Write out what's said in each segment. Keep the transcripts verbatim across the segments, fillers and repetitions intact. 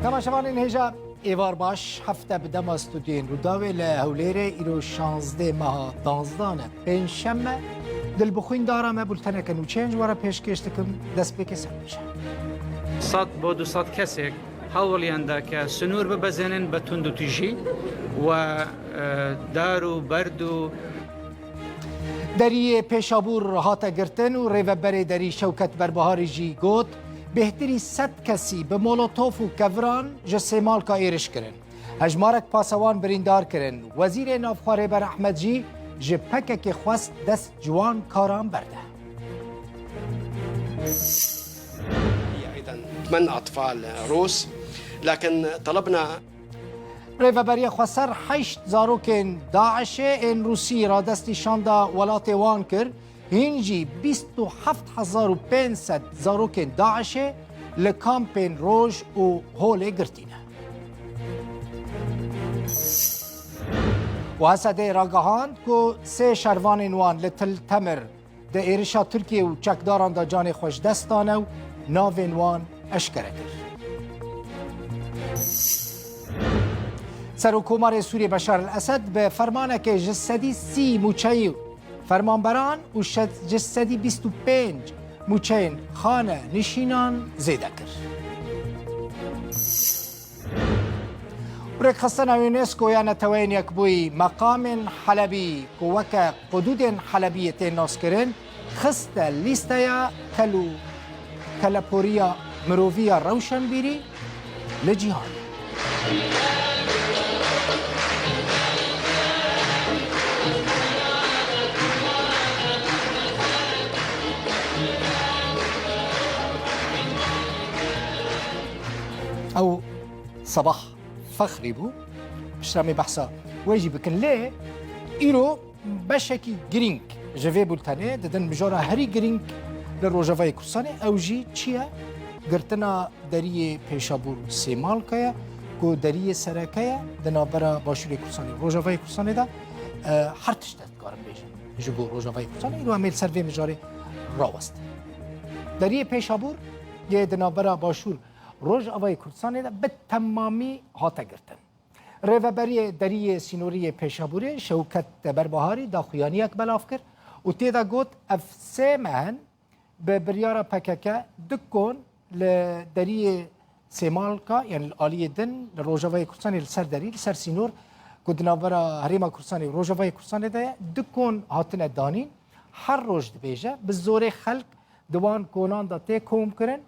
Temaşevanên hêja, êvar baş, hefte bi dema stûdyoyên Rûdawê li Hewlêrê, îro şazdeh meha danzdan e, pêncşem e. Dilbixwîn dara me, bulteneke nûçeyên ji we re pêşkêş dikim, destpêkê ser bêje. Sed bo du sed kesek hewliyan da ke sinûr bibezênin bi tundûtîjî we, e, dar û berd û Deriyê Pêşabûr hate girtin û rêveberê derî Şewket Berbiharî jî got, bêhtirî sed kesî bi molotof û keviran ji Sêmalka êriş kirin. Hejmarek pasewan birîndar kirin. Wezîrê Navxwe Rêber Ehmed jî ji P K K xwest dest ji wan karan berde. أيضًا ثمان أطفال روس، لكن طلبنا Rêveberiya Xweser heşt zarokên DAIŞê ên Rûsî radestî şanda welatê wan kir, hîn jî bîst û heft hezar û pênc sed zarokên DAIŞê li kampên Roj û Holê girtî ne. Û Hesedê ragihand ku sê şervanên wan li Til Temir di êrişa Tirkiye û çekdaran de canê xwe ji dest dane û navên wan eşkere kir. Serokkomarê Sûriyê Beşar el-Esed bi fermanekê ji sedî sî mûçeyî fermanberan û şe-, ji sedî bîst û pênc mûçeyên xane nişînan zêde kir. Rêkxistina UNESCO ya Neteweyên Yekbûyî meqamên Helebî ku weke Qudûdên Helebiyê tên naskirin, xiste lîsteya kel û keleporiya mirovî ya rewşenbîrî li cîhanê. Ew Sebah Fexrî bû. Piştre em ê behsa wê jî bikin. Lê îro beşekî girîng ji vê bultenê didin mijara herî girîng li Rojavayê Kurdistanê. Ew jî çi ye? Girtina deriyê Pêşabûr Sêmalka ye, ku deriyê sereke ye di navbera Başûrê Kurdistanê û Rojavayê Kurdistanê de. E, her tişt ez dikarim bêjim ji bo Rojavayê Kurdistanê. Îro em ê li ser vê mijarê rawestin. Deriyê Pêşabûr yê di navbera Başûr Rojavayê Kurdistanê de bi temamî hate girtin. Rêveberiyê Deriyê Sînorî yê Pêşabûrê Şewket Berbiharî daxuyaniyek belav kir û tê de got, ev sê meh in bi biryara P K K du kon li deriyê Sêmalka, yanî li aliyê din, li Rojavayê Kurdistanê li ser derî, li ser sînor ku di navbera Herêma Kurdistanê û Rojavayê Kurdistanê de ye, du kon hatine danîn. Her roj dibêje, bi zorê xelk di wan konan de tê kom kirin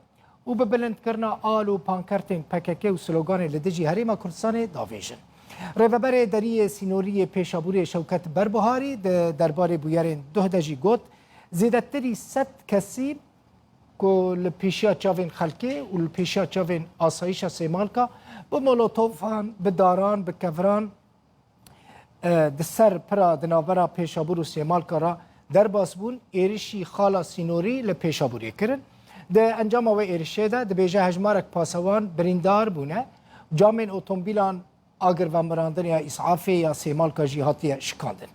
û bi bilindkirina al û pankertên P K K û sloganê li dijî Herêma Kurdistanê davêjin. Rêveberê Deriyê Sînorî yê Pêşabûrê Şewket Berbiharî di derbarê bûyerên duh de jî got, zêdetirî sed kesî ku li pêşiya çavên xelkê û li pêşiya çavên asayîşa Sêmalka bi molotofan, bi daran, bi keviran, e, di ser pira di navbera Pêşabûr û Sêmalka re derbas bûn, êrişî xala sînorî li Pêşabûrê kirin. Di encama wê êrişê de dibêje hejmarek pasewan birîndar bûne, camên otomobîlan agirvemirandinê ya îsafê ya Sêmalka jî hatiye şikandin.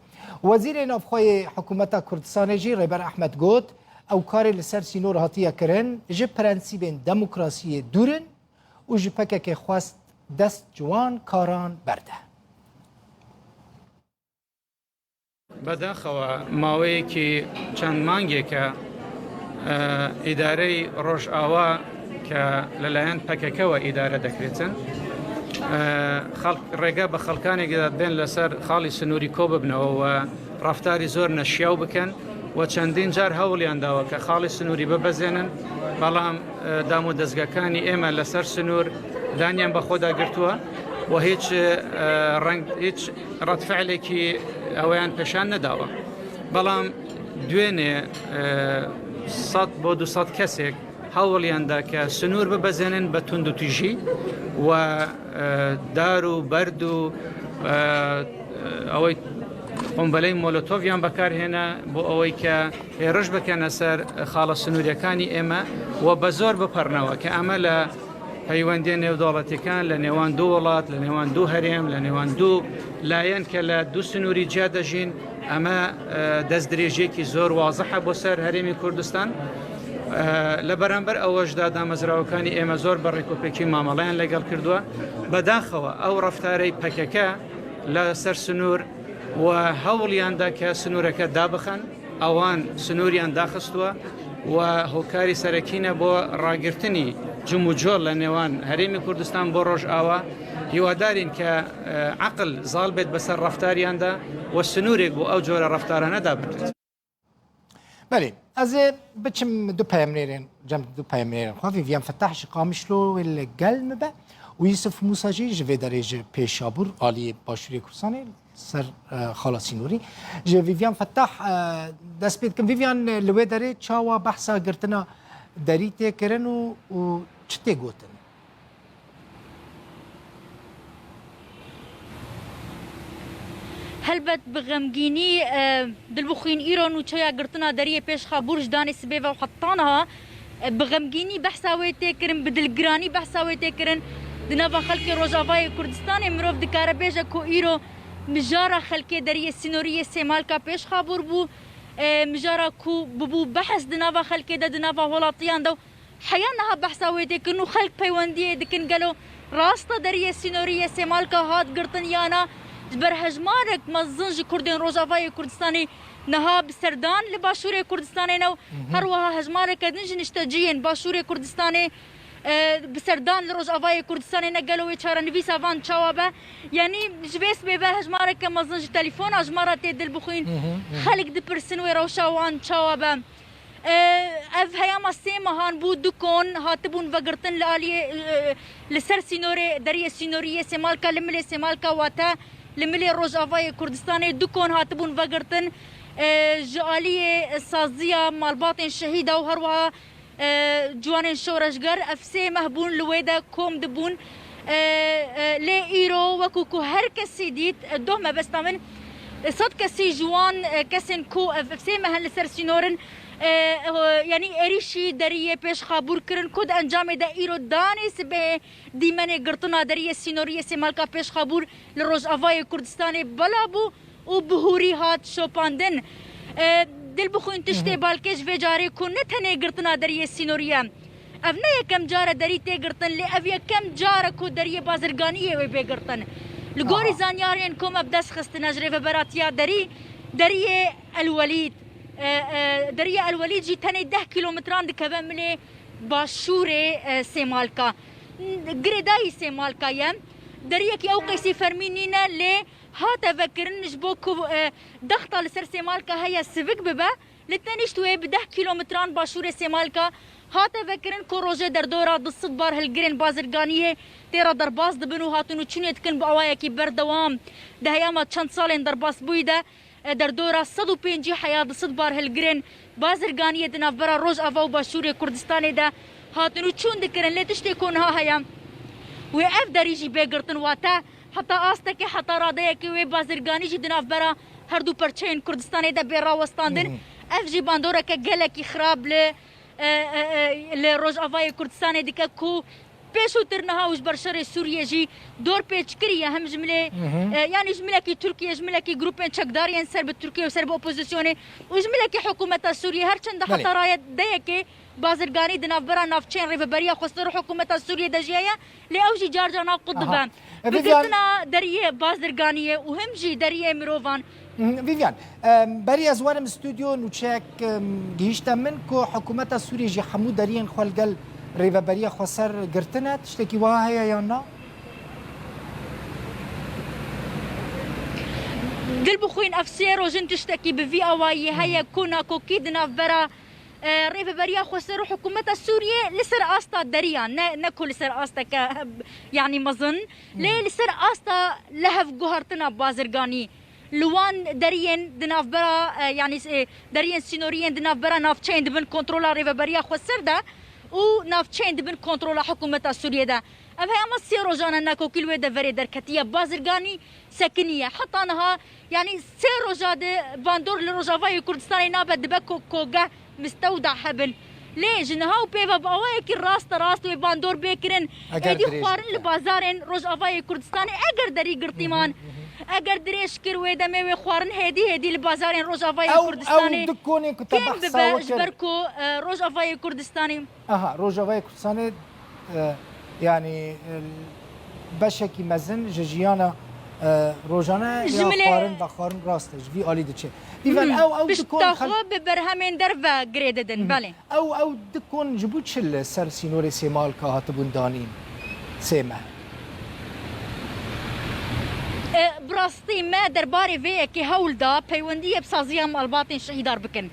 Wezîrê Navxwe yê Hikûmeta Kurdistanê jî Rêber Ehmed got, ew karê li ser sînor hatiye kirin, ji prensîbên demokrasiyê dûr in û ji P K K xwest dest ji wan karan berde. بەداخەوە ماوەیەکی چەند مانگێکە، ئە، ئیدارەی ڕۆژئاوا کە لەلایەن پەکەکەوە ئیدارە دەکرێتن، ئە، خەڵک ڕێگە بە خەڵکانێک دەدەن لەسەر خاڵی سنووری کۆ ببنەوە و ڕەفتاری زۆر نەشیاو بکەن و چەندین جار هەوڵیان داوە کە خاڵی سنووری ببەزێنن، بەڵام، ئە، دام و دەستگاکانی ئێمە لەسەر سنوور دانیان بەخۆدا گرتووە و هیچ، ئە، ڕەنگ، هیچ ڕەتفعلێکی ئەوەیان پێشان نەداوە. بەڵام دوێنێ، ئە، سەد بۆ دوو سەد کەسێک هەوڵیان دا کە سنوور ببەزێنن بە توندوتیژی و، ئە، دار و بەرد و، ئە، ئەوەی قۆمبەلەی مۆلۆتۆڤیان بەکارهێنا بۆ ئەوەی کە هێرش بکەنە سەر خاڵە سنووریەکانی ئێمە و بە زۆر بپەڕنەوە، کە ئەمە لە پەیوەندیە نێودەوڵەتیەکان لە نێوان دوو وڵات، لە نێوان دوو هەرێم، لە نێوان دوو لایەن کە لە دوو سنووری جیا دەژین، ئەمە، ئە، دەستدرێژیەکی زۆر وازحە بۆ سەر هەرێمی کوردستان. لە بەرامبەر ئەوەشدا دامەزراوەکانی ئێمە زۆر بە ڕێکوپێکی مامەڵەیان لەگەڵ کردووە. بەداخەوە ئەو ڕەفتارەی پەکەکە لە سەر سنوور و هەوڵیاندا کە سنوورەکە دابخەن، ئەوان سنووریان داخستووە و هۆکاری سەرەکینە بۆ ڕاگررتنی جم و جۆڵ لە نێوان هەرێمی کوردستان بۆ ڕۆژئاوا. هیوادارین کە عقل زاڵ بێت بەسەر ڕەفتاریاندا و سنوورێک بۆ ئەو جۆرە ڕەفتارانە دابنرێت. Belê, ez ê biçim du peyamnêrên, cem du peyamnêrên xwe, Vîvîyan Fetah ji Qamişlo wê li gel min be û Yusuf Mûsa jî ji vê derê ji Pêşabûr, aliyê Başûrê Kurdistanê, ser e, xala sînorî. Ji Vîvîyan Fetah e, dest pê dikim. Vîvîyan, li wê derê çawa behsa girtina derî tê kirin û, û çi tê gotin? Helbet bi xemgînî, e, Dilbixwîn, îro nûçeya girtina deriyê Pêşxabûr ji danê sibê ve û heta niha, e, bi xemgînî behsa wê tê kirin, bi dilgiranî behsa wê tê kirin. Di nava xelkê Rojavayê Kurdistanê mirov dikare bêje ku îro mijara xelkê deriyê sînorî yê Sêmalka Pêşxabûr bû, e, mijara ku bibû behs di nava xelkê de, di nava welatiyan de û heya niha behsa wê tê kirin û xelk peywendiyê dikin, gelo rast e deriyê sînorî yê Sêmalka hat girtin ya na? Ji ber hejmarek mezin ji Kurdên Rojavayê Kurdistanê niha bi serdan li Başûrê Kurdistanê ne û her wiha hejmareke din ji nişteciyên Başûrê Kurdistanê, e, bi serdan li Rojavayê Kurdistanê ne. Gelo wê çarenivîsa van çawa be? Yanî ji vê sibê ve hejmareke mezin ji telefona ji me re tê Dilbixwîn. Xelk dipirsin wê rewşa wan çawa be? E, ev heyama sê mehan bû, du kon hatibûn vegirtin li aliyê, e, li ser sînorê, deriyê sînorî yê Sêmalka, li milê Sêmalka, wate li milê Rojavayê Kurdistanê du kon hatibûn vegirtin, e, ji aliyê saziya malbatên şehîda û her wiha, e, ciwanên şoreşger. Ev sê meh bûn li wê de kom dibûn. E, e, lê îro wekû ku her kesî dît, e, doh mebesta min, e, sed kesî ji wan, e, kesên ku ev, ev sê meh in li ser sînor in, e, e, yanî êrîşî deriyê Pêşxabûr kirin, ku di encamê de îro danê sibê dîmenê girtina deriyê sînorî yê Sêmalka Pêşxabûr li Rojavayê Kurdistanê bela bû û bi hûrî hat şopandin. E, Dilbixwîn, tiştê balkêş vê carê ku ne tenê girtina deriyê sînorî ye. Ev ne yekem car e derî tê girtin, lê ev yekem car e ku deriyê bazirganiyê wê bê girtin. Li gorî zanyariyên ku me bi dest xistine ji rêveberatiya derî, deriyê El Welîd, e, e, deriyê El Welîd jî tenê deh kîlometran dikeve milê başûrê, e, Sêmalka. Girêdayî Sêmalka ye. Deriyekî ew qeysî fermî nîne, lê hate vekirin ji bo ku, e, dexta li ser Sêmalka heye sivik bibe. Li tenişt wê bi deh kîlometran başûrê Sêmalka hate vekirin ku rojê derdora du sed bar hilgirên bazirganiyê tê re derbas dibin û hatin û çûnê dikin bi awayekî berdewam. Di heyama çend salên derbasbûyî de, e, derdora sed û pêncî heya du sed bar hilgirên bazirganiyê di navbera Rojava û Başûrê Kurdistanê de hatin û çûn dikirin. Lê tiştê ku niha heye, wê ev derî jî bê girtin, wate heta astekê, heta radeyekê wê bazirganî jî di navbera her du perçeyên Kurdistanê de bê rawestandin. Ev jî bandoreke gelekî xirab li, e, e, e, li Rojavayê Kurdistanê dike ku pêşûtir niha û ji ber şerê Sûriyê jî dorpêç kiriye, hem ji milê, e, yanî ji milekî Tirkiye, ji milekî grûpên çekdar yên ser bi Tirkiye û ser bi opozisyonê û ji milekî hikûmeta Sûriyê, her çend heta radeyekê bazirganî di navbera navçeyên Rêveberiya Xweser û hikûmeta Sûriyê de jî heye, lê ew jî car car nav qut dibe. Bigirtina deriyê bazirganiyê û him jî deriyê mirovan. Vîvyan, berî ez werim stûdyo, nûçeyek gihîşte min ku hikûmeta Sûriyê jî hemû deriyên xwe li gel Rêveberiya Xweser girtine. Tiştekî wiha heye yan na? Dilbixwîn, ev sê roj in tiştekî bi vî awayî heye ku nakokî di navbera, e, Rêveberiya Xweser û hikûmeta Sûriyê li ser asta deriya, ne, ne ku li ser asteke, yanî mezin, lê li ser asta lihevguhertina bazirganî li wan deriyên di navbera, e, yanî, e, deriyên sînorî yên di navbera navçeyên dibin kontrola Rêveberiya Xweser de û navçeyên dibin kontrola hikûmeta Sûriyê de. Ev heyama sê rojan e nakokî li wê deverê derketiye. Bazirganî sekiniye. Heta niha, yanî sê roja di bandor li Rojavayê Kurdistanê nabe, dibe ko-, kogeh, mistewda hebin. Lê ji niha û pê ve bi awayekî rasterast wê bandor bê kirin. Êdî xwarin li bazarên Rojavayê Kurdistanê eger derî girtî man, Eger dirêj kir wê demê wê xwarin hêdî hêdî li bazarên Rojavayê Ew, ew Kurdistanê du konên ku te kêm behsa bibe, we ji kir. ber ku, e, Rojavayê Kurdistanê Aha, Rojavayê Kurdistanê, e, yanî, e, beşekî mezin ji jiyana, e, rojane Ji ya milê xwarin vexwarin rast e, ji vî alî diçe. Dîvan Hmm. ew, ew Pişt dikon xel- taxwe bi berhemên derve girê didin, Hmm. belê. Ew, ew dikon ji bo çi li ser sînorê Sêmalka hatibûn danîn? Sê meh. E, bi rastî me derbarê vê yekê hewl da peywendiyê bi saziya malbatên şehîdar bikin.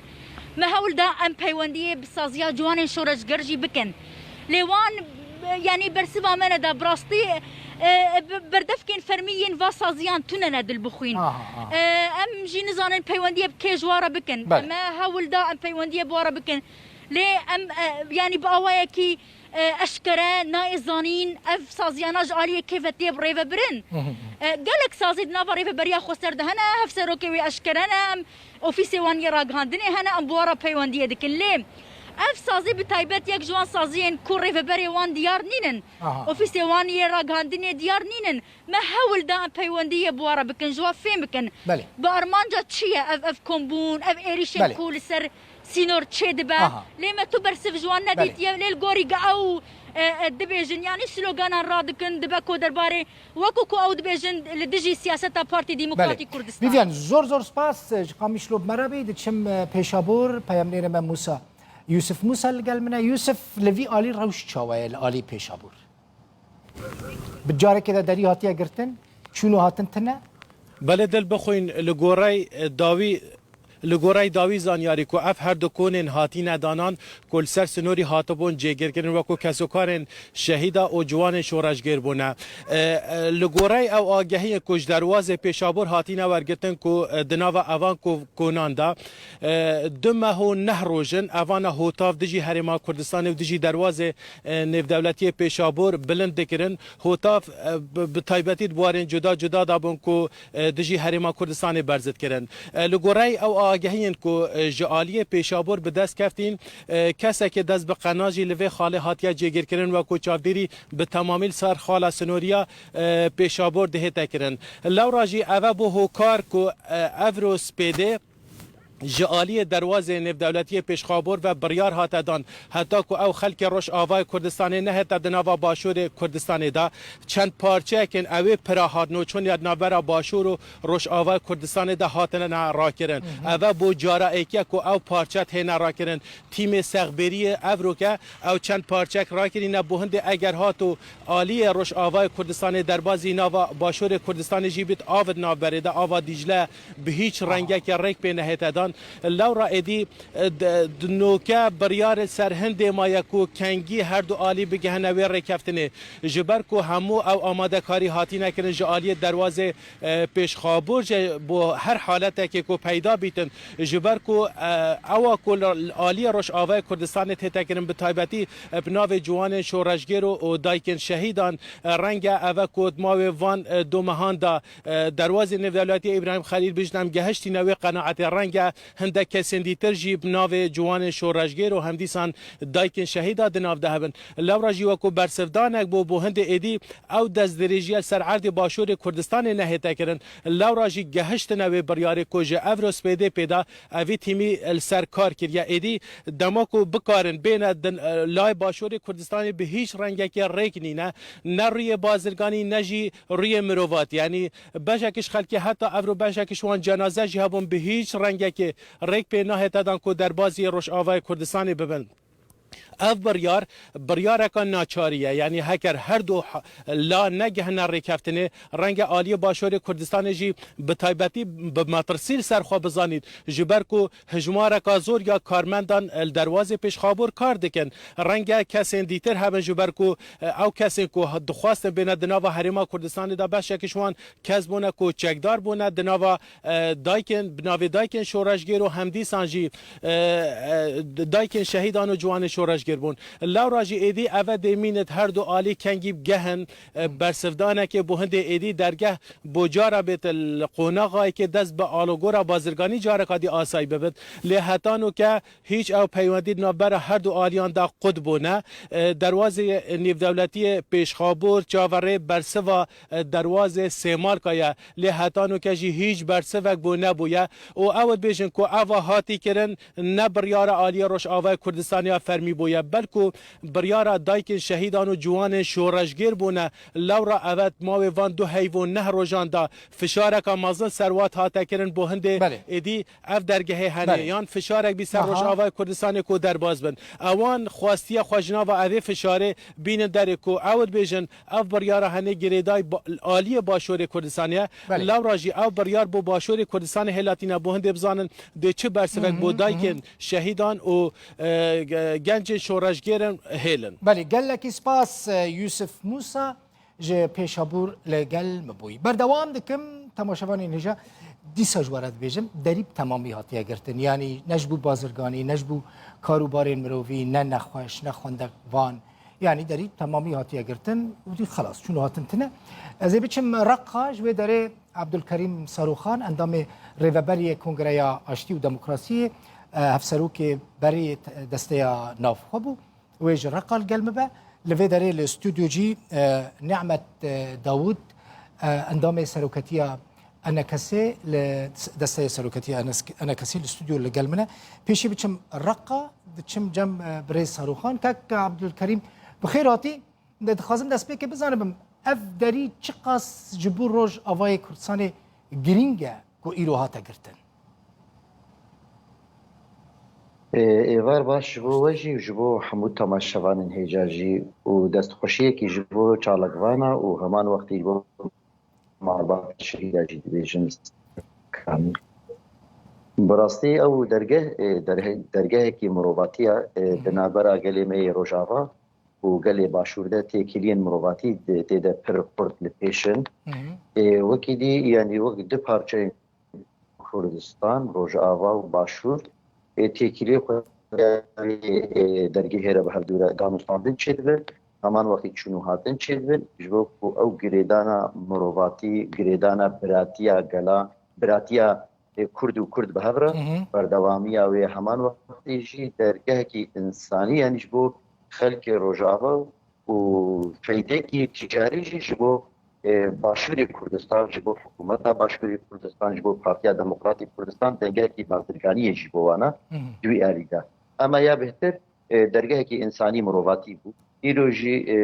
Me hewl da em peywendiyê bi saziya ciwanên şoreşger jî bikin. Lê wan, e, yanî bersiva me neda bi rastî, e, e, bi-, berdevkên fermî yên va saziyan tune ne dilbixwîn. Aha, aha. E, em jî nizanin peywendiyê bi kê ji wa re bikin. Belê. Me hewl da em peywendiyê bi wa re bikin. Lê em, e, yanî bi awayekî, e, eşkere nayê zanîn ev saziyana ji aliyê kê ve tê rêvebirin. Hı hı. E, gelek sazî di nava rêveberiya xweser de hene, hevserokê wê eşkere ne, em ofîsê wan yê ragihandinê hene, em bi wan re peywendiyê dikin. Lê ev sazî bi taybet yek ji wan saziyên ku rêveberê wan diyar nînin, Aha. ofîsê wan yê ragihandinê diyar nînin. Me hewl da em peywendiyê bi wan re bikin, ji wan fêm bikin. Belê. Bi armanca çi ye ev, ev kombûn, ev êrîşên Belê. ku li ser sînor çê dibe? Aha. Lê me tu bersiv ji wan Belê. nedîtiye. Lê li gorî ge ew, e, e, dibêjin, yanî sloganan radikin, dibe ku derbarê, wekû ku ew dibêjin, li dijî siyaseta Partî Demokratîk Belê. Kurdistanê. Vivian, zor zor spas, ji Qamişlo bi me re bî, diçim, e, Pêşabûr, peyamnêrê me Musa. Yusuf Musa li gel min e. Yusuf, li vî alî rewş çawa ye li alî Pêşabûr? Bi carekê de derî hatiye girtin, çûn û hatin tune? Belê dil bixwîn li gorey, e, dawî, li gorey dawî zanyarî ku ev her du konên hatîne danan ku li ser sinorî hatibûn cêgirkirin wekû kesokarên şehîda û ciwanên şoreşgêr bûne. E, e, li gorey ew agehiyên ku ji derwazê Pêşabûr hatîne wergirtin ku, e, di nava evan ku konan de, e, du meh û neh roj in evana hotav dijî Herêma Kurdistanê û dijî derwazê e, nêvdewletiyê Pêşabûr bilind dikirin. Hotav, e, bi, bi taybetî di warên cuda cuda de bûn ku, e, dijî Herêma Kurdistanê berz dikirin. E, li gorey ew agehiyên ku, e, ji aliyê Pêşabûr bi dest keftîn, e, kesekê dest bi qena jî li vê xalê hatiye cêgirkirin, wekû çavdêrî bi temamî li ser xala sinoriya, e, Pêşabûr dihête kirin. Lewra jî ev e bû hokar ku, e, evro spêdê, ji aliyê derwazê nêvdewletiyê Pêşxabûr ve biryar hate dan, heta ku ew xelkê Rojavayê Kurdistanê nehête di nava Başûrê Kurdistanê de. Çend parçeyekên ew ê pira hat nûçûn ya di navbera Başûr û Rojavayê Kurdistanê de hatine rakirin. Hı hı. Ev e bo cara êkiye ku ew parçe têne rakirin. Tîmê sexbêriyê evroke ew çend parçek rakirîne bo hindê eger hat û aliyê Rojavayê Kurdistanê derbazî nava Başûrê Kurdistanê jî bît, av di navberê de, ava Dîcle bi hîç Aha. rengekê rêk pê nehête dan. Lewra êdî, e, d-, d-, noke biryar li ser hindê maye ku kengî her du alî bigihine wê rêkeftinê. Ji ber ku hemû ew amadekarî hatîne kirin ji aliyê derwazê, e, Pêşxabûr jî bo her haletekê ku peyda bîtin. Ji ber ku, e, ewa ku li, li aliyê Rojavayê Kurdistanê tête kirin bi taybetî, e, bi navê ciwanên şoreşgêr û, û dayikên şehîdan, e, renge eve ku di mawê van, e, du mehan de, e, derwazê nêvdewletiyê Îbrahîm Xelîl bijîn em gehiştîne wê qenaetê. Renge hindek kesên dîtir jî bi navê ciwanên şoreşgêr û hemdîsan dayikên şehîda di nav de hebin. Lewra jî wekû bersivdanek bû, bo hindê êdî ew destdirêjiya li ser erdê Başûrê Kurdistanê nehête kirin. Lewra jî gehiştine wê biryarê ku ji evro spêdê pê de evî tîmî li ser kar kiriye. Êdî dema ku bikarin bêne din, e, lay Başûrê Kurdistanê bi hîç rengekê rêk nîne. Ne rûyê bazirganî ne jî rûyê mirovatî. Yanî beşek ji xelkê heta evro beşek ji wan cenaze jî hebûn bi hîç rengekê rêk pê nahête dan ku derbazî Rojavayê Kurdistanê bibin. Ev biryar, biryareka naçarî ye. Yanî heker her du ha-, la negihine rêkeftinê, renge aliyê Başûrê Kurdistanê jî bi taybetî bi metirsî li ser xwe bizanît. Ji ber ku hijmareka zor ya karmendan li derwazê Pêşxabûr kar dikin. Renge kesên dîtir hebin ji ber ku, e, ew kesên ku dixwastin bêne di nava Herêma Kurdistanê de beşek ji wan kes bûne ku çekdar bûne di nava, e, dayikên, bi navê dayikên şoreşgêr û hemdîsan jî, e, e, dayikên şehîdan û ciwanên şoreşgêr. bûn. Lewra jî êdî eve dê mînit her du alî kengî bi gehin, e, bersivdanekê bo hindê êdî dergeh bo cara bêt li qonaxayekê dest bi alogora bazirganî careka dî asayî bibit. Lê hetanû ke hîç ew peywendî di navbera her du aliyan de qut bûne. E, derwazê nêvdewletiyê Pêşxabûr, Çaverê, bersiva, e, derwazê Sêmalka ye. Lê hetanû ke jî hîç bersivek bo nebûye û ew dibêjin ku eva hatî kirin, ne biryara aliyê Rojavayê Kurdistanê ya fermî bûye, belku biryara dayikên şehîdan û ciwanên şoreşgêr bûne. Lewra evet mawê van du heyv û neh rojan de fişareka mezin ser wat hate kirin, bo hindê Belê. êdî ev dergehê hene Belê. yan fişarek bî ser Aha. Rojavayê Kurdistanê ku derbas bin. Ewan xwestiye xwe ji nava evê fişarê bînin derê ku ew dibêjin, ev biryara henê girêdayî ba-, aliyê Başûrê Kurdistanê ye. Belê. Lewra jî ew biryar bo Başûrê Kurdistanê hêlatîne, bo hindê bizanin dê çi bersivek Hı hı, bo hı hı. dayikên şehîdan û, e, ge-, gencên şoreşgêr in hêlin. Belê, gelekî spas, e, Yusuf Musa ji Pêşabûr li gel me bûyî. Berdewam dikim, temaşevanên hêja, dîsa ji we re dibêjim, derî bi temamî hatiye girtin. Yanî ne ji bo bazirganî, ne ji bo karûbarên mirovî, ne nexweş, ne xwendek van, Yanî derî temamî hatiye girtin û dî xelas çûn û hatin tine. Ez ê biçim Reqa, ji wê derê Abdulkerîm Saroxan, endamê Rêveberiyê Kongreya Aştî û Demokrasiyê, e, hevserokê berê te-, desteya nav xwe bû. Wê ji Reqa li gel me be. Li vê derê li stûdyo jî, e, Nîmet, e, Dawûd, e, endamê seroketiya ENKSê li desteya seroketiya ENKSê li stûdyo li gel min e. Pêşî biçim Reqa, diçim cem, e, birêz Saroxan. Kek Abdulkerîm, bi xêr hatî. Dixwazim destpêkê bizanibim, ev derî çiqas ji bo Rojavayê Kurdistanê girîng e ku îro hate girtin? Ê, êvar baş ji bo we jî û ji bo hemû temaşevanên hêja jî û destxweşiyekî ji bo çalakvana û heman wextî ji bo malbata şehîda jî dibêjim. Bi rastî ew dergeh, e, derhe-, dergehekî mirovatî ye, e, di navbera gelê me yê Rojava û gelê Başûr de têkiliyên mirovatî de, tê de pir xurt li pêş in. Hı hı. E, wekî dî, yanî wek du parçeyên Kurdistan, Rojava û Başûr, ê têkiliyê xwe, e, dergehê re bi hevdû re danûstandin çêdibin, heman wextî çûn û hatin çêdibin, ji bo ku ew girêdana mirovatî, girêdana biratiya gela, biratiya, e, Kurd û Kurd bi hev re, Hı hı. berdewamiya wê heman wextê jî dergehekî însanî, yanî ji bo xelkê Rojava û feydekî ticarî jî ji bo, e, Başûrê Kurdistan, ji bo hikûmeta Başûrê Kurdistan, ji bo Partiya Demokratîk Kurdistan dengekî bazirganiyê jî bo wana Hı hı. di wî alî de. Ema ya bêhtir, e, dergehekî însanî mirovatî bû. Îro jî, e,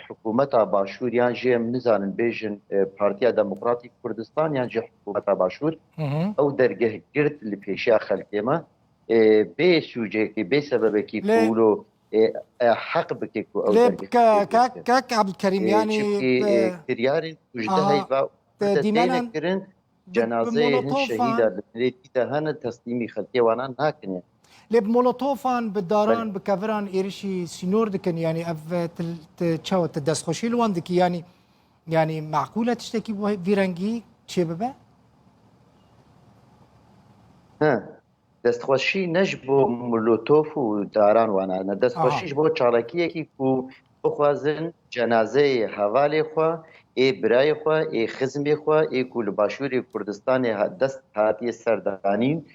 hikûmeta Başûr yan jî em nizanin bêjin, e, Partiya Demokratîk Kurdistan yan jî hikûmeta Başûr Hı hı. ew dergeh girt li pêşiya xelkê me, e, bê sûcekî, bê sebebekî Lê ku wilo, e, e, heq bike ku ew Lê dergeh ke-, girt kek, bike. kek Abdulkerîm, E, yanî, çimkî, e, e, kiryarên ku ji Aha, deheyva te têne dîmenan kirin, bi, bi cenazeyê hin molotofan şehîda li milê dî de hene, teslîmî xelkê wana nakin. Lê bi molotofan, bi daran, Belê. bi keviran êrişî sînor dikin, yanî ev, e, til-, ti çawa, ti destxweşî li wan dikî, yanî, yanî meqûl e tiştekî bi vî rengî çêbibe? He. Destxweşî ne ji bo molotof û daran wana ne. Destxweşî Aha. ji bo çalakiyekî ku bixwazin cenazeyê hevalê xwe, ê birayê xwe, ê xizmê xwe, ê ku li Başûrê Kurdistanê ha-, dest hatiye serdanîn,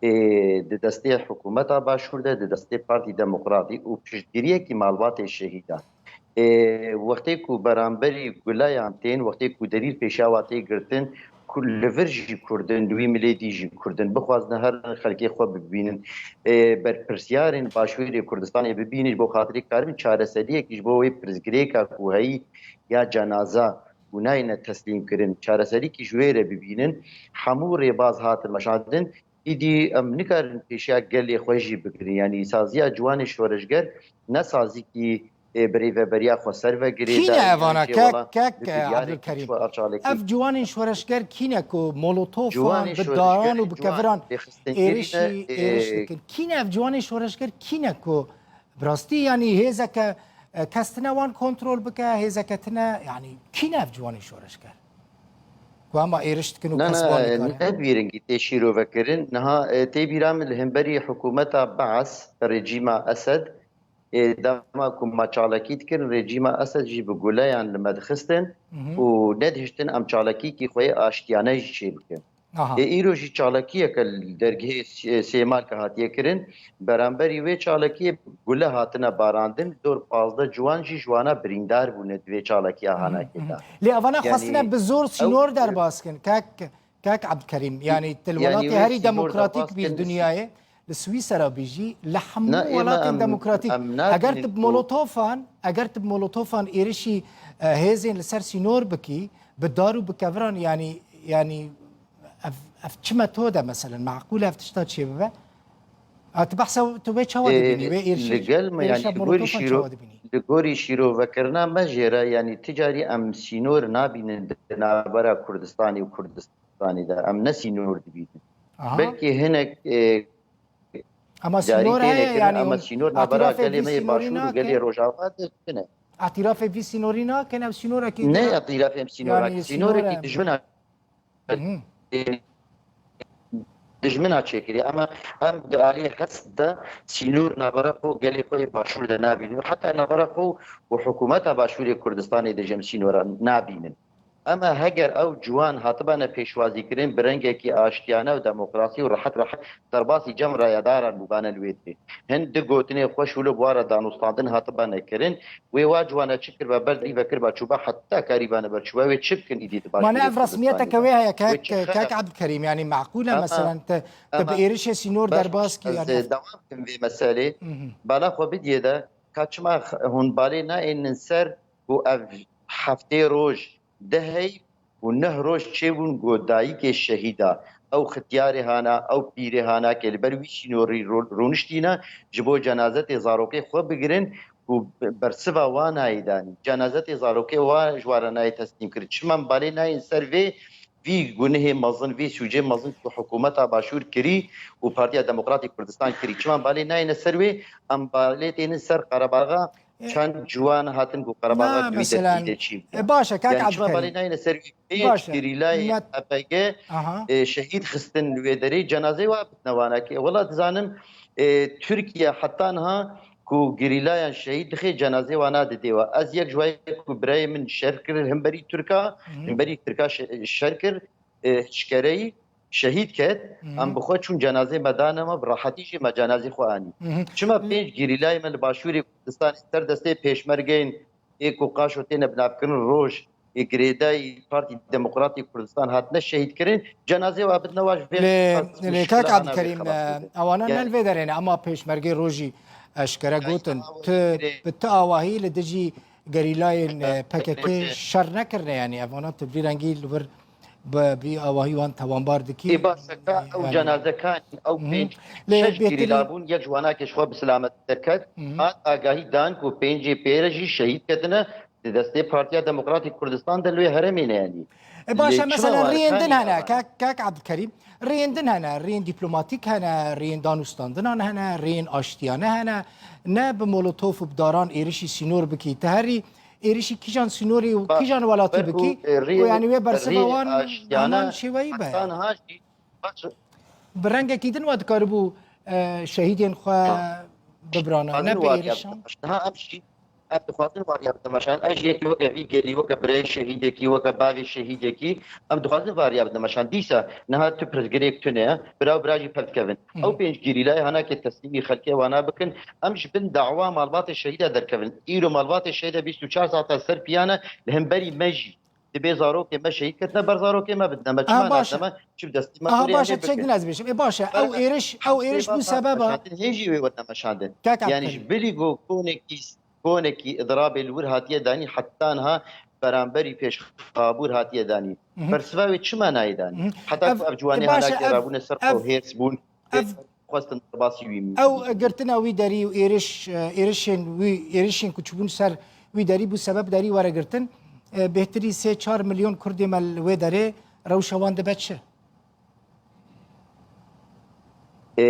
ê di destê hikûmeta Başûr de, di destê Partî Demokratî û piştgiriyekî malbatê şehîdan. Ê, wextê ku beramberî gulayan tên, wextê ku delîl pêşiya wa tê girtin, ku li vir jî Kurd in, li wî milê dî jî Kurd in, bixwazin herin xelkê xwe bibînin. Ê, berpirsiyarên Başûrê Kurdistanê bibînin, ji bo xatirê karibin çareseriyekî ji bo wê pirsgirêka ku heyî ya cenaza ku nayne teslîm kirin, çareserîkî ji wê re bibînin. Hemû rêbaz hatin meşandin. Îdî em nikarin pêşiya gelê xwe jî bigirin. Yanî saziya ciwanê şoreşger ne sazîkî, e, birêveberiya xweser ve girêdayî, Kî ne evana? Kek, kek, Ebdulkerîm. Ev ciwanên şoreşger kî ne ku molotofan, bi daran û bi keviran êrişî, e, êriş dikin? Kî ne ev ciwanên şoreşger kî ne ku bi rastî, yanî hêzeke, e, kes tine wan kontrol bike, hêzeke tine, yanî kî ne ev ciwanên şoreşger? Ku hema êriş dikin û Na, kes na, wan nikarin. Ne bi vî rengî tê şîrove kirin. Niha, e, tê bîra min li hemberî hikûmeta Beas, rejîma Esed, Ê, dema ku me çalakî dikirin, rejîma Esed jî bi guleyan li me dixistin û nedihiştin em çalakîkî xwe yê aştiyane jî çêbikin. Ê, îro jî çalakiyeke li dergehê Sê-, Sêmalka hatiye kirin. Beramberî wê çalakiyê gule hatine barandin. Dor pazdeh ciwan jî ji wana birîndar bûne di vê çalakiya hanakê de. Lê evana xwestine bi zor sînor derbas kin. Kek, kek Abdulkerim, yanî til welatê herî demokratîk bî li dinyayê. Li Swîsera bî jî, li hemû welatên demokratîk. Eger tu bi molotofan, eger tu bi molotofan êrişî, e, hêzên li ser sînor bikî, bi dar û bi keviran, yanî, yanî ev, ev çi metode meselen? Meqûl ev tişta çêbibe? A, tu behsa, tu wê çawa dibînî? Wê êrişî, li gel me, êrişa yanî, li gorî molotofan şîro-, çawa dibînî? Li gorî şîrovekirina me jê re, yanî, ti carî em sînor nabînin di navbera Kurdistanê û Kurdistanê de. Em ne sînor dibînin. Belkî hinek, e, Ama sînor heye, yanî, ama sînor navbera gelê me yê Başûr û gelê Rojava de tune. Îtirafê vî sînorî nakin, ev sînorekî Ne îtirafê em sînorak, yanî, sînorekî sînore- dijmina, dijmina çêkirî. Ama em di aliyê hest de sînor navbera xwe gelê xwe yê Başûr de nabînin. Heta navbera xwe û hikûmeta Başûrê Kurdistanê de jî em sînora nabînin. Ema heger ew ciwan hatibane pêşwazîkirin bi rengekî aştiyane û demokrasî û rehet rehet derbasî cem rayedaran bûbane li wê derê. Hin di gotinê xweş wilo bi wan re danûstandin hatibane kirin. Wê wa ciwane çi kiriba, ber derî vekiriba, çûba heta karîbane ber çûba. Wê çi bikin îdî di Başûrê Kurdistanê de? Mane ev resmiyeteke wê heye, kek, kek Ebdulkerîm, yanî meqûl e, meselen te, te bi êrişê sînor derbas kî, yanî ez dewam bikim vê meselê. Bala xwe bidiyê de, ka çima hûn balê nayênin ser ku ev heftê roj, deh heyv û neh roj çêbûn ku dayikê şehîda, ew xityarê hana, ew pîrê hana ke li ber wî sînorî ro-, rûniştîne, ji bo cenazetê zarokê xwe bigirin ku bersiva wa nayê danî. Cenazetê zarokê wa ji wan re nayê teslîm kirin. Çima em balê nayên ser vê, vî gunehê mezin, vî sûcê mezin ku hikûmeta Başûr kirî û Partiya Demokratîk Kurdistan kirî? Çima em balê nayêne ser wê, em balê tênin ser Qerebaxa Çend ciwan hatin ku Qerebaxa Na, duyde mesela, duyde çî bû. E, baş e, kak Yanî çima Abdulkerim. Balê nayne ser wî pênc Baş e. Gerîlayê Net- H P G, Aha. e, şehîd xistin li wê derê, cenazeyê wa bidine wana ki. Wela dizanim, e, Tirkiye heta niha ku gerîlayan şehîd dixê, cenazeyê wana didê wa. Ez yek ji wa ye ku birayê min şer kir himberî Tirka, Hı hı. himberî Tirka şe-, şer kir, e, hişkereyî şehîd ket, Hı hı. em bi xwe çûn cenazê me dane me, bi rehetî jî me cenazê xwe anî. Hı hı. Çima pênc gerîlayê me li Başûrê Kurdistanê ser destê pêşmergeyên ê ku qaşo têne binavkirin roj, ê girêdayî Partî Demokratîk Kurdistan hatine şehîd kirin, cenazê wa bidine wa ji vê Lê, qas lê muşkila kak hana vê Abdulkerim, xelas e, bibin. Ewana Yani ne li vê derê ne, ama pêşmergê rojî eşkere Yani gotin, ama tu, wê bi tu awahî li dijî gerîlayên, e, P K K şer nekirine, yani, evana tu vî rengî li vir bi vî awahî wan tawanbar dikî. Ê, baş e, ka ew Yani cenaze kan, ew Hı hı. pênc, Lê şeş bêhtirî gerîla bûn, yek ji wana ke ji xwe bi selamet derket, Hı hı. hat agahî dan ku pêncê pê re jî şehîd ketine, di destê Partiya Demokratîk Kurdistan de li wê herêmê ne, yani. E, baş e, Lê çima mesela wan riyên kan din ya hene, wana? kak, kak Abdulkerim, riyên din hene, riyên dîplomatîk hene, riyên danûstandinan hene, riyên aştiyane hene, ne bi molotof û bi daran êrişî sînor bikî. Te herî êrişî kîjan sînorê û Ba-, kîjan welatî ber ku, bikî, e, riyê, ku yani wê bersiva riyê wan aştiyane heman şêweyî be. heta niha jî, baş, Bi rengekî din we dikaribû, e, şehîdên xwe bibrana, ne bi êrişan. Niha em jî, em dixwazin wariya bidin meşan. Ez jî yekî weke vî gelî, weke birayê şehîdekî, weke bavê şehîdekî, em dixwazin wariya bidin meşan. Dîsa niha tu pirsgirêk tune ye, bira û bira jî pevdikevin. Hı hı. Ew pênc gerîlayê hana ke teslîmî xelkê wana bikin, em ji bin dawa malbatê şehîda derkevin. Îro malbatê şehîda bîst û çar saeta ser piya ne, li hemberî me jî. Dibê zarokê me şehîd ketine, ber zarokê me bidine. Me çima Aha, baş e. natine me? Çi bi destî me Aha, kurê baş e, em ê çek bikin? din ez bêjim. Ê, baş e. Ew êriş, ew êriş bû sebeba. Meşandin, hê jî wê werte meşandin. Kaka Yani Abdulkerim. ji bilî ku konekî, konekî idirabê li wir hatiye danî, heta niha beramberî pêşxabûr hatiye danî. Mhm. Bersiva wê çima nayê danî? Mhm. Heta Ev, ku ev ciwanê e, baş e, hanakê ev, rabûne ser ev, xwe hêrs bûn. ev, Xwestin derbasî wî Ew girtina wî derî û êriş, e, êrişên wî, êrişên ku çûbûn ser wî derî bû sebeb derî were girtin. E, bêhtirî sê çar milyon Kurdê me li wê derê rewşa wan dibe çi? E,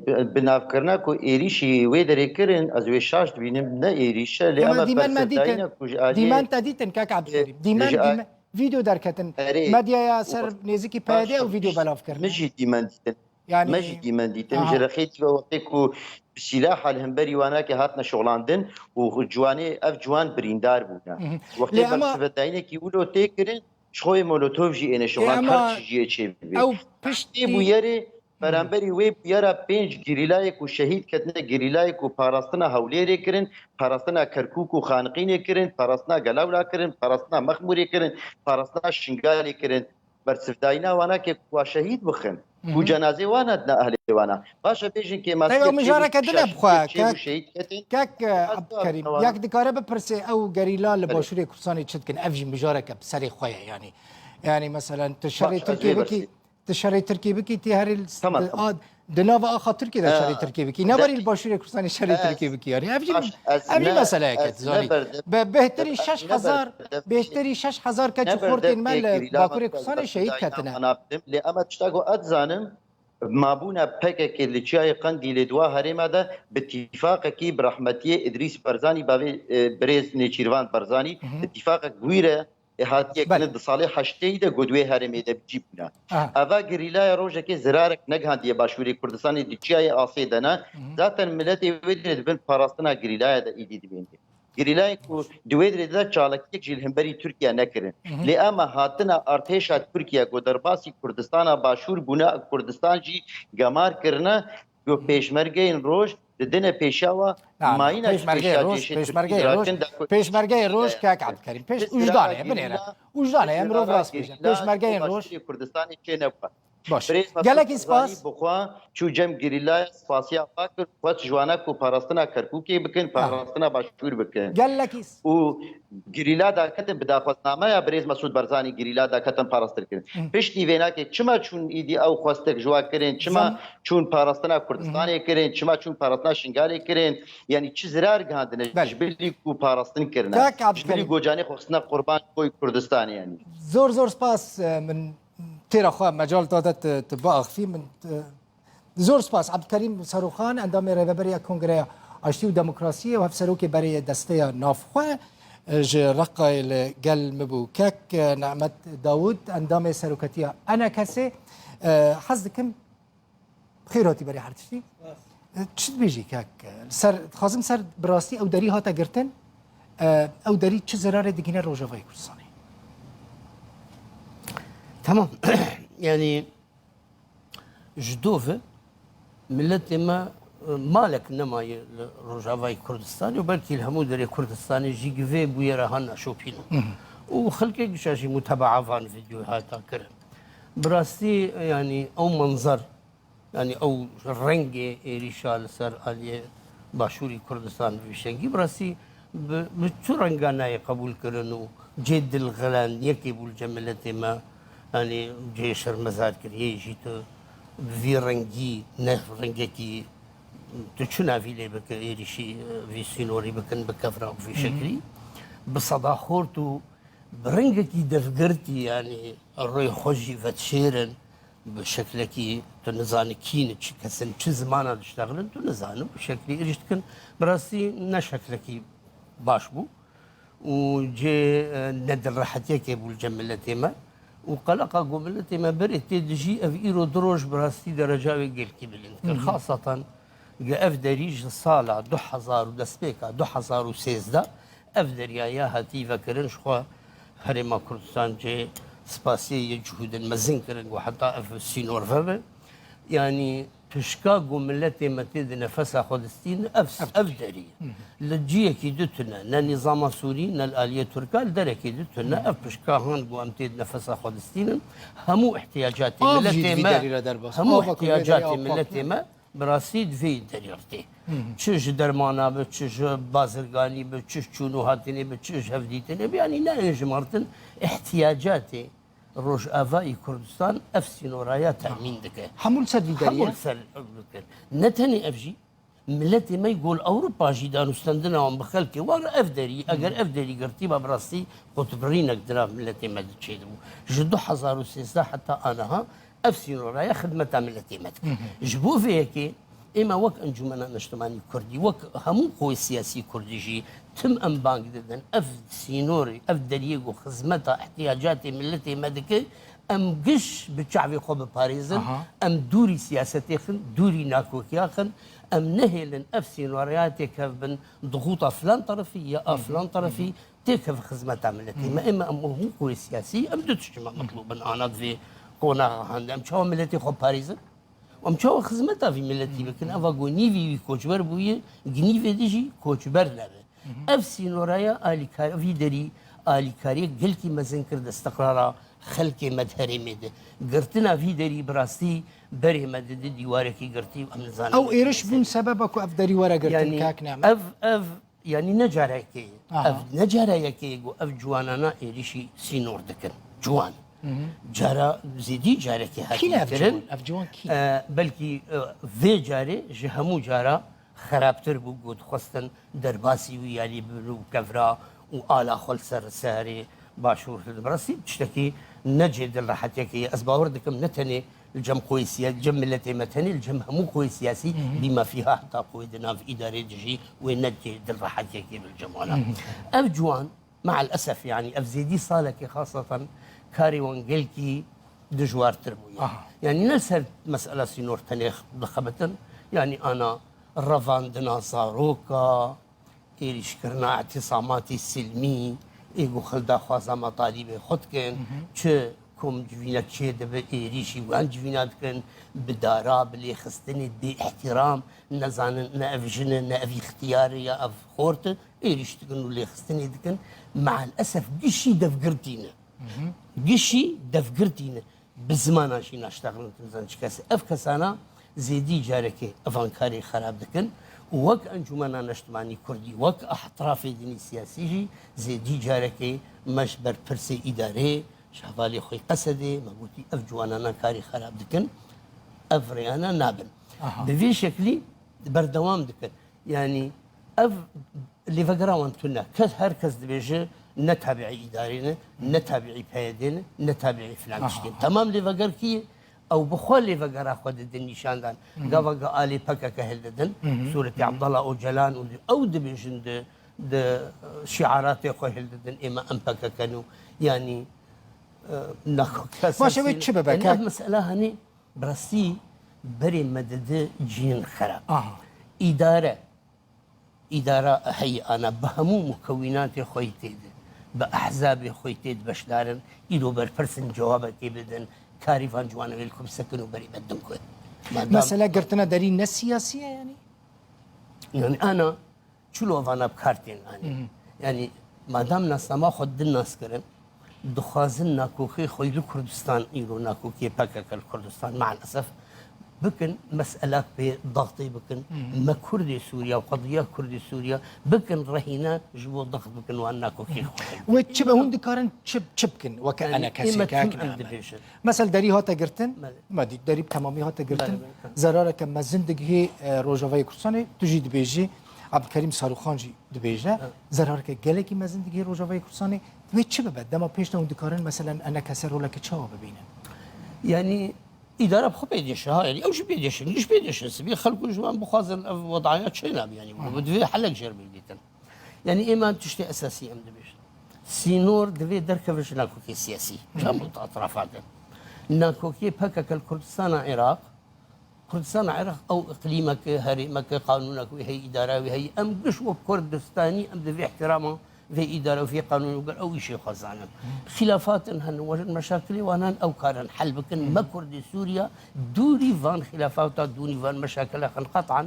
bi-, binavkirina ku êrişî wê derê kirin, ez wê şaş dibînim, ne êrîş e, lê Dîmen, ema dîmen me dîtin, bersivdayîna ku ji aliyê dîmen te dîtin, kak Abdulkerîm. Dîmen, ji a- dîmen, vîdeo derketin. Erê, Medyaya ser û nêzîkî P Y D baş, ew vîdeo belav kirin. Min jî dîmen dîtin. Yani, me jî dîmen dîtin, aha, ji rexê dî ve wextê ku bi sîlaha li hemberî wana ke hatine şoxlandin û ciwanê, ev ciwan birîndar bûne. Mhm. Wextê, lê ama bersivdayînekî wilo tê kirin, ji xwe yê molotov jî êne şoxlan, ama her çi jiyê çê bibê. Ew piştî bûyerê, mhm, beramberî wê bûyera pênc gerîlayê ku şehîd ketine, gerîlayê ku parastina Hewlêrê kirin, parastina Kerkûk û Xaniqînê kirin, parastina Gelawla kirin, parastina Mexmûrê kirin, parastina Şingalê kirin. Bersivdayîna wana ke ku wa şehîd bixin, ku, mhm, cenazê wana dina ehlê wana. Baş e, bêjin ke, teyba, masiyek çê bû, mijareke din e şehîd, bixwe, çê bû kek, şehîd ketin. Kek, eh, Abdulkerim, wana yek dikare bipirse, ew gerîla li, belê, Başûrê Kurdistanê çi dikin? Ev jî mijareke bi serê xwe ye, yani. Yani, meselen, tu şerê Tirkiyê bikî, tu şerê Tirkiyê bikî, tê herî li, tamam, di, tamam, a, di nava axa Tirkiyê de, ee, şerê Tirkiyê bikî. Ne berî li Başûrê Kurdistanê şerê, ee, Tirkiyê bikî, yani. Ev jî, baş, ez, ev jî ne, meseleyek e, ez, tu zanî. Ne berdev, bi bêhtirî, ez, şeş hezar, ne berdev, bêhtirî şeş hezar keçî xortên me li Bakurê Kurdistanê şehîd ketine. Lê ema tişta ku ez dizanim, mabûna P K K li Çiyayê Qendîlê di wa herêma de bi tîfaqekî bi rehmetiyê Îdrîs Barzanî, bavê, e, birêz Nêçîrvan Barzanî, mhm, bi tîfaqek bûyre, e, hatiye, belê, kirin di salê heştêyî de ku di wê herêmê de bi cî bûne. Aha. Eva gerîlaya rojekê zirarek negihandiye Başûrê Kurdistanê, di Çiyayê Asê de ne. Mhm. Zaten miletê wê derê di bin parastina gerîlaya de êdî dimîne. Gerîlayên ku di wê derê de çalakiyek jî li hemberî Tirkiye nekirin. Mhm. Lê ema hatina artêşa Tirkiye ku derbasî Kurdistana Başûr bûne, Kurdistan jî gemar kirine, ku, mhm, pêşmergeyên roj didine pêşiya wa, na, na, mayîna jî pêşmergeyê pêşiya roj, cêşê Tirkî, pêşmergeyê roj, dirakin da ku, pêşmergeyê roj, e, kek Abdulkerim, pêş-, ûjdane ye, binêre. Ûjdane ye, mirov rast bêje. Pêşmergeyên roj. Başûrê Kurdistanê çê nebû. Baş. Birêz Mesûd Gelekî Barzanî spas. Bi xwe çû cem gerîlaya, spasiya xwe kir, xwest ji wana ku parastina Kerkûkê bikin, ha, parastina Başûr bikin. Gelekî s- Û gerîla daketin, bi daxwaznameya birêz Mesûd Barzanî gerîla daketin parastir kirin. Hı. Piştî vênakê çima çûn êdî ew xwestek ji wan kirin, çima, zam- çûn parastina Kurdistanê, hı hı, kirin, çima çûn parastina Şingalê kirin? Yanî çi zirar gihandine, belê, ji bilî ku parastin kirine? Kak Abdulkerim. Ji bilî gocanê xwe xistine qurban koy Kurdistanê yanî. Zor zor spas, e, min têra xwe mecal dade tu, tu biaxivî min, e, zor spas. Abdulkerîm Serokxan, endamê Rêveberiya Kongreya Aştî û Demokrasiyê û hevserokê berê yê Desteya Navxwe, e, ji Reqayê li gel min bû. Kek, e, Nehmet Dawûd, endamê Seroketiya ENKSê, e, hez dikim Xêr hatî berê her tiştî. Spas. E, çi dibêjî kek? Ser, dixwazim ser bi rastî ew derî hate girtin. E, ew derî çi zirarê digihîne Rojavayê Kurdistanê? Tamam. Yani ji dov e, miletê me, e, malek nemaye li Rojavayê Kurdistanê û belkî li hemû derê Kurdistanê jî gi vê bûyera han naşopîn. Hı hı. Û xelkê gişa jî mutebaa van vîdyoyê hata kirin. Bi rastî, yani ew manzer, yanî ew rengê êrîşa li ser aliyê Başûrî Kurdistan bi vî şengî, bi rastî bi, bi çi renga nayê qebûlkirin û cê dilxelendiyekê bû li cem miletê me, yanî cê şermezarkiriyê jî tu bi vî rengî, ne rengekî, tu çi navî lê bike êrîşî vî sînorî bikin bi kevra û vî, hı hı, şeklî, bi seda xort û bi rengekî devgirtî, yanî rûyê xwe jî vedişêrin, bi şeklekî tu nizanî kî ne, çi kes in, çi zimana diştexilin, tu nizanî bi şeklî êrîş dikin. Bi rastî ne şeklekî baş bû û cê, e, nedilrehetiyekê bû li cem miletê me û qeleqa ku miletê me berê tê dijî, ev îro du roj bi rastî dereca wê gelkî bilind kir. Hı hı. Xasatan ge ev derî ji sala du hezar û destpêka du hezar û sêzdeh ev derya ya hatî vekirin, ji xwe Herêma Kurdistan cê spasiyê yê cihûdên mezin kirin ku heta ev sînor vebe. Yanî pişka ku miletê me tê di nefesa xwe distîn, ev, ev derî ye. Hı hı. Li ciyekî di tune, ne nîzama Sûrî, ne li aliyê Tirka, li derekî di tune, hı hı, ev pişka han ku em tê di nefesa xwe distînin, hemû ihtiyacatê miletê me, hemû ihtiyacatê miletê me, bi rastî di vê derê re tê. Hı hı. Çi ji dermana be, çi ji bazirganî be, çi ji çûn û hatinê be, çi ji hevdîtinê be, yanî nayên jimartin, ihtiyacatê Rojavayê Kurdistan ev sînoraya temîn dike. Hemû li ser vî derî ye? Hemû li ser dike. Ne tenê ev jî, miletê me yê gol Ewropa jî danûstendina wan bi xelkê wan re ev derî, eger ev derî girtî ba bi rastî qutbirînek di nav miletê me de çêdibû. Ji du hezar û sêzdeh heta aniha ev sînoraya xidmeta miletê me dike. Hı hı. Ji bo vê yekê ême wek Encûmena Neştimanî Kurdî, wek hemû qûyê siyasî Kurdî jî tim em bang didin. Ev sînorê, ev deriyê ku xizmeta ihtiyacatê miletê me dike, Em giş bi çavê xwe biparêzin, Aha. em dûrî siyasetê xin, dûrî nakokiya xin, em nehêlin ev sînoreya têkevbin dixûta filan terefî ya a filan terefî têkeve xizmeta miletê. Me ême em hûn quwê siyasî, em du tişt ji me mitlûb in, ana di vê qonaxa hende. Em çawa miletê xwe parêzin? Em çawa xizmeta vî miletî bikin? Eva ku nîvî wî koçber bûye, gi nîvê de jî koçber nebe. Ev sînoraya alîkar-, vî derî alîkariyek gelkî mezin kir di istiqrara xelkê me di herêmê de. Girtina vî derî bi rastî berê me dide dîwarekî girtî û em nizanin Ew êriş bûn sebeba ku ev derî were girtin, Yanî kak Name. ev, ev, yanî ne careke ye. Aha. Ev ne cara yekê ye ku ev ciwanana êrişî sînor dikin. Ciwan. Cara zêdî carekê Kî ne hatiye ev kirin. ciwan? Ev ciwan kî? E, belkî, e, vê carê ji hemû cara xerabtir bû ku dixwestin derbasî wî alî bibin û kevra û ala xwe li ser serê başûr hilin. Bi rastî tiştekî ne cê dilrehetiyekê ye. Ez bawer dikim ne tenê li cem xwê siya-, li cem miletê me, tenê li cem hemû xwê siyasî bîma fîha heta xwê di nav îdarê dijî wê ne cê dilrehetiyekê bi li cem wana. Ev ciwan, me'el esef, yanî ev zêdî salekê xaseten karê wan gelkî dijwartir bûye. Aha. Yanî ne li ser mesela sînor tenê dixebitin, yanî ana revandina zaroka, êrîşkirina îtîsamatê silmî, ê ku xil daxwaza metalîbê xwe dikin, çi kom civînek çê dibe êrîşî wan civîna dikin, bi dara, bi lêxistinê bê îhtîram, nezanin ne ev jin e, ne ev îxtiyar e ya ev xort e, êrîş dikin û lêxistinê dikin. Me'el esef gişî devgirtî ne. Gişî devgirtî ne. Bi zimana jî naştexilin, tu nizan çi kes e. Ev kesana zêdî carekê evan karê xerab dikin û wek Encûmena Neştimanî Kurdî, wek etrafê dinî siyasî jî zêdî carekê me ji berpirsê îdarê, ji hevalê xwe Qesedê, me gotî ev ciwanana karê xerab dikin, ev rêyana nabin. Aha. Bi vê şeklî berdewam dikin. Yanî ev lêvegera wan tune. Kes, her kes dibêje ne tabiî îdarê ne, ne tabiî P Y D ne, ne tabiî filan Aha, tiştê ne. aha. Temam lêveger kî ye? Ew bi xwe lêvegera xwe didin nîşandan. Gava ga alê P K K hildidin, sûretê Abdullah Ocalan û di-, ew dibêjin di, di şiaratê xwe hildidin, ême em P K K ne û yanî, e, nakokiya Baş, ew ê siyasî çi bibe, Yanî kak? ev mesela hani bi rastî berê me dide ciyên xerab. Aha. Îdare, îdara heyî ana bi hemû mukewînatê xwe yî tê de, bi ehzabê xwe yî tê de beşdar in, îro berpirs in cewabekê bidin, karî van ciwana wê li ku bisekin û berê me din ku. Madam Mesele girtina derî ne siyasî ye yanî? Yanî ana çilo vana bi kar tên anî. Yanî madam nasnama xwe din nas kirin, dixwazin nakokê xwe li Kurdistan, îro nakokê P K K li Kurdistan, maalesef bikin, meselak pê daxtê bikin, me Kurdê Sûriya û qediya Kurdê Sûriya bikin rehîne ji bo daxt bikin wan nakokê xwe. Wê çi be, hûn dikarin çi, çi bikin weke Yanî ene kesê ême ke tim hek em name? dibêjin. Mesel derî hate girtin, Belê. me dît derî bi temamî hate girtin, Belê, belê. zerareke mezin digihê, e, Rojavayê Kurdistanê, tu jî dibêjî, Abdulkerîm Sarûxan jî dibêje, Evet. zerareke gelekî mezin digihê Rojavayê Kurdistanê. Wê çi bibe? Dema pêş de hûn dikarin, meselen, ene kese roleke çawa bibînin? Yanî îdara bi xwe pê dêşe, ha, yanî ew jî pê dêşin, jî pê dêşin. Sibî xelk û ji wan bixwazin ev wedaya çê nabe, yanî, Aha. bi divê helek jêr bigirîtin. Yanî êman tiştê esasî em dibêjin. Sînor divê derkeve ji nakokê siyasî, ji hemû etrafa de. Nakokê P K K li Kurdistana Iraq, Kurdistana Iraq ew iqlîmek e, herêmek e, qanûnek wê heyî, îdara wê heyî. Em giş wek Kurdistanî em divê ihtirama vê îdara û vê qanûnê û ger ew îşê xwe zanin. Xilafatin hene, we-, meşakilê wan hene, ew karin hel bikin. Me Kurdê Sûriya dûrî van xilafata, dûrî van meşakila xin qetan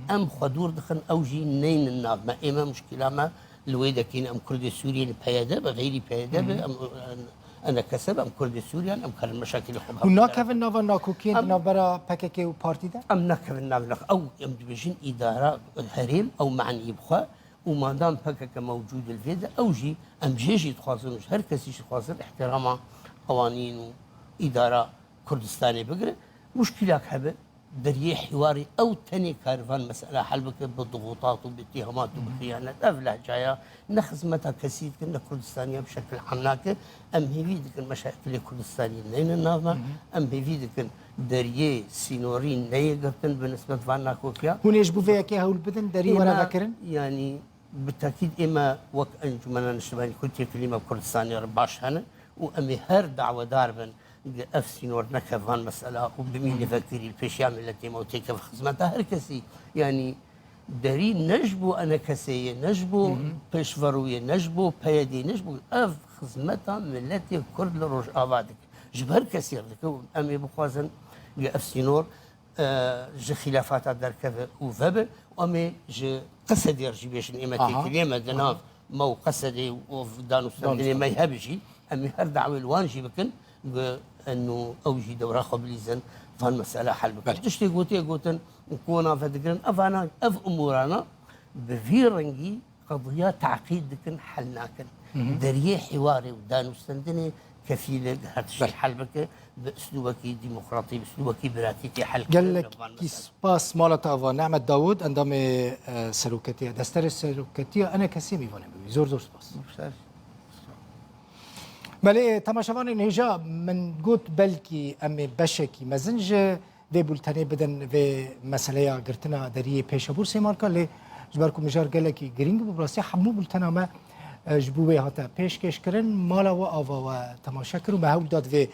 em xwe dûr dixin, ew jî neynin nav me. Ême muşkila me li wê dekîn, em Kurdê Sûriyê li P Y D be, xeyrî P Y D be, em, em, ene kese be, em Kurdê Sûriyan, em karin meşakilê xwe bi Hûn hev nakevin nava nakokiyên di Em navbera P K K û partî de? Em nakevin nav nak-, ew em dibêjin îdara herêm, ew manî bi xwe û madam P K K mewcûd li vê de, ew jî em jê jî dixwazin û ji her kesî jî dixwazin ihtirama ewanîn û îdara Kurdistanê bigire. Muşkilak hebe, deriyê hiwarê ew tenê kar van mesela hel bike bi dixûtat û bi tîhemat û bi xiyanet. Ev lehcaya ne xizmeta kesî dikin, ne Kurdistaniya bi şekil am nake. Em hêvî dikin meşakilê Kurdistanî neyne nav me. Em hêvî dikin deriyê sînorî neyê girtin bi nisbet van nakokiya. Hûn ê ji bo vê yekê hewl bidin derî were Ême, vekirin? yanî, bi tekîd ême wek Encûmena Niştimanî ku têkilî me Kurdistanê re baş hene û em ê her dawedar bin Ev sînor neke van mesela û bimîne vekirî li pêşiya miletê me û têkeve xizmeta her kesî. Yanî derî ne ji bo enekesê ye, ne ji bo pêşverû ye, ne ji bo P Y D'ê, ne ji bo ev xizmeta miletê Kurd li Rojava dike. Ji ber kesî re dike û em ê bixwazin ev sînor e, ji xîlafata derkeve û vebe û em ê ji Qesedê re jî bêjin ême Aha. têkiliyê me di nav me û Qesedê û danûstendinê me hebe jî em ê her dawê li wan jî bikin û ew jî dewra xwe bilîzin van mesela hel bikin. Belê. Tiştê gotiye gotin û kona vedigirin evana ev umûrana bi vî rengî qediya teqîd dikin, hel nakin. Deriyê hiwarê û danûstendinê kefîl e her tiştê Belê. hel bike, bi uslûbekî demokratî, bi uslûbekî biratî tê hel kirin. Gelekî spas mala te ava Nehmet Dawud, endamê, e, seroketiya, desterê seroketiya enekesê mêvanê bû. Zor zor spas. Belê, temaşevanên hêja min got belkî em ê beşekî mezin ji vê bultenê bidin vê meseleya girtina deriyê pêşebûr Sêmalka, lê ji ber ku mijar gelekî girîng bû, bi rastî hemû bultena me, e, ji bo wê hate pêşkêşkirin. Mala we ava we temaşe kir û me hewl da di vê,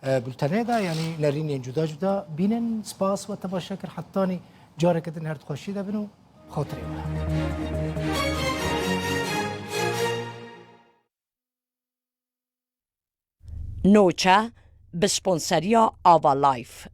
e, bultenê de, yanî nerînên cuda cuda bînin. Spas we temaşe kir. Hetanî careke din her di xweşî de bin û xatirê we. Noça bi sponseriya Ava Life.